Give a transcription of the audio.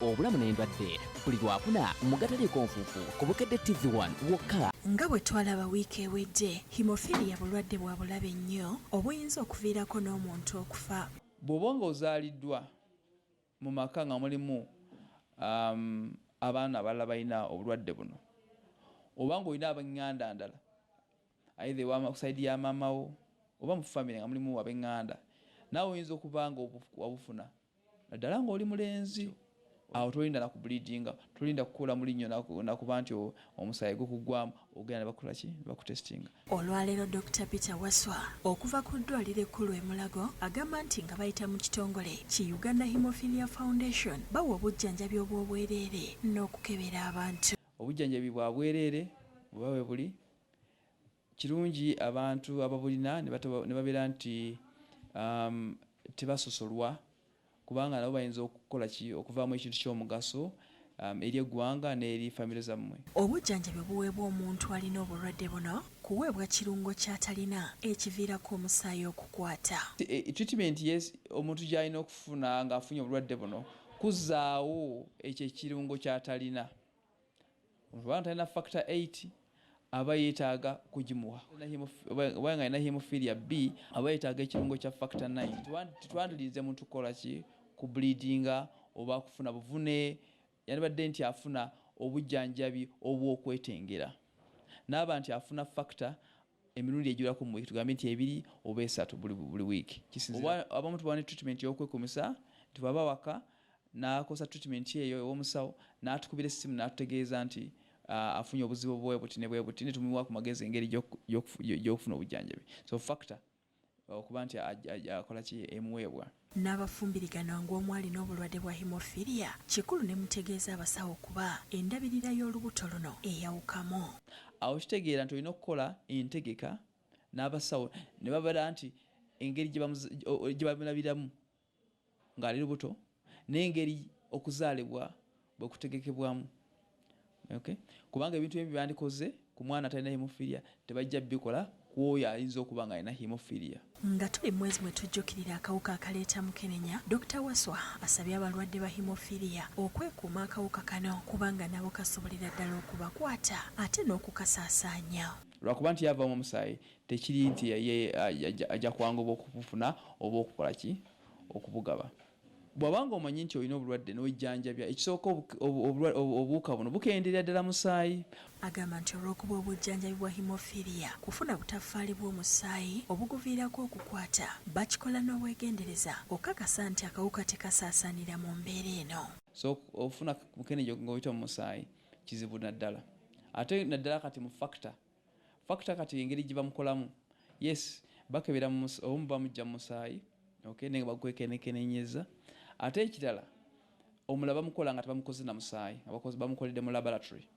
Obulamu n'endwadde buli Lwakuna mu Gataliikonfuufu ku Bukedde TV 1 wokka. Nga bwe twalaba wiiki ewedde, hemophilia bulwadde bwa bulabe nnyo obuyinza okuviirako n'omuntu okufa. Bw'oba nga ozaaliddwa mu maka nga mulimu abaana abalala balina obulwadde buno, oba ng'olina ab'eŋŋanda ndala, either ewa side ya maama wo oba mu famire nga mulimu ab'eŋŋanda, naawe oyinza okuba nga wabufuna, naddala ng'oli mulenzi. Awo tolinda nakubleedinga, tolinda kukuula mu linnyo nakuba nti omusaayi gukuggwamu, ogenda ne bakukola ki, ne bakutestinga. Olwaleero Dr Peter Waswa okuva ku ddwaliro ekkulu e Mulago agamba nti nga bayita mu kitongole ki Uganda Hemophilia Foundation bawa obujjanjabi obw'obwereere n'okukebera abantu. Obujjanjabi bwa bwereere bweba bwe buli kirungi, abantu ababulina ne babeera nti tebasosolwa, kubanga nabo bayinza okukola ki, okuvaamu ekintu ky'omugaso eri eggwanga n'eri famire zammwe. Obujjanjabi obuweebwa omuntu alina obulwadde buno kuweebwa kirungo ky'atalina ekiviirako omusaayi okukwata. Treatment, yes, omuntu gy'alina okufuna ng'afunye obulwadde buno kuzzaawo ekyo ekirungo ky'atalina. Omuntu bw'aba talina factor 8, aba yeetaaga kugimuwa. Oba nga alina hemophilia B, aba yeetaaga ekirungo kya factor 9. Tetwandirinze muntu kukola ki, kubleedinga oba kufuna buvune. Yandibadde nti afuna obujjanjabi obw'okwetengera, naaba nti afuna factor emirundi egiwerako mu wiiki, tugambe nti 2 oba 3 buli wiiki. Oba abamu tubawa ne treatment ey'okwekumisa, nti bw'aba waka n'akozesa treatment eyo ew'omusawo, n'atukubira essimu n'atutegeeza nti afunye obuzibu bwe buti ne bwe buti, ne tumuwa ku magezi engeri gy'okufuna obujjanjabi. So factor okuba nti akola ki, emuweebwa. N'abafumbiriganwa ng'omu alina obulwadde bwa hemophilia, kikulu ne mutegeeza abasawo kuba endabirira y'olubuto luno eyawukamu. Awo kitegeera nti olina okukola entegeka n'abasawo ne babala nti engeri gye bamulabiramu ng'ali lubuto n'engeri okuzaalibwa bwe kutegekebwamu, okay? Kubanga ebintu ebimu byandikoze ku mwana atalina hemophilia tebajja bikola ku oyo ayinza okuba nga alina hemophilia. Nga tuli mwezi mwe tujjukirira akawuka akaleeta mukenenya, Dr Waswa asabye abalwadde ba hemophilia okwekuuma akawuka kano, kubanga nabo kasobolera ddala okubakwata ate n'okukasaasaanya. Lwakuba nti yavaamu omusaayi, tekiri nti ye ajja kwanguba okubufuna oba okukola ki, okubugaba. Bw'obanga omanyi nti olina obulwadde n'ojjanjabya, ekisooka obuwuka buno bukendeera ddala musaayi. Agamba nti olw'okuba obujjanjabi bwa hemophilia kufuna butaffaali bw'omusaayi obuguviirako okukwata, bakikola n'obwegendereza okakasa nti akawuka tekasaasaanira mu mbeera eno. So ofuna mukenenya ng'oyita mu musaayi kizibu naddala, ate naddala kati mu factor kati engeri gye bamukolamu, yes, bakebera obumu bamujja mu musaayi, okay, naye nga bagwekenekenenyeza. Ate ekirala omulala bamukola nga tebamukoze na musaayi, nga bamukoledde mu laboratory.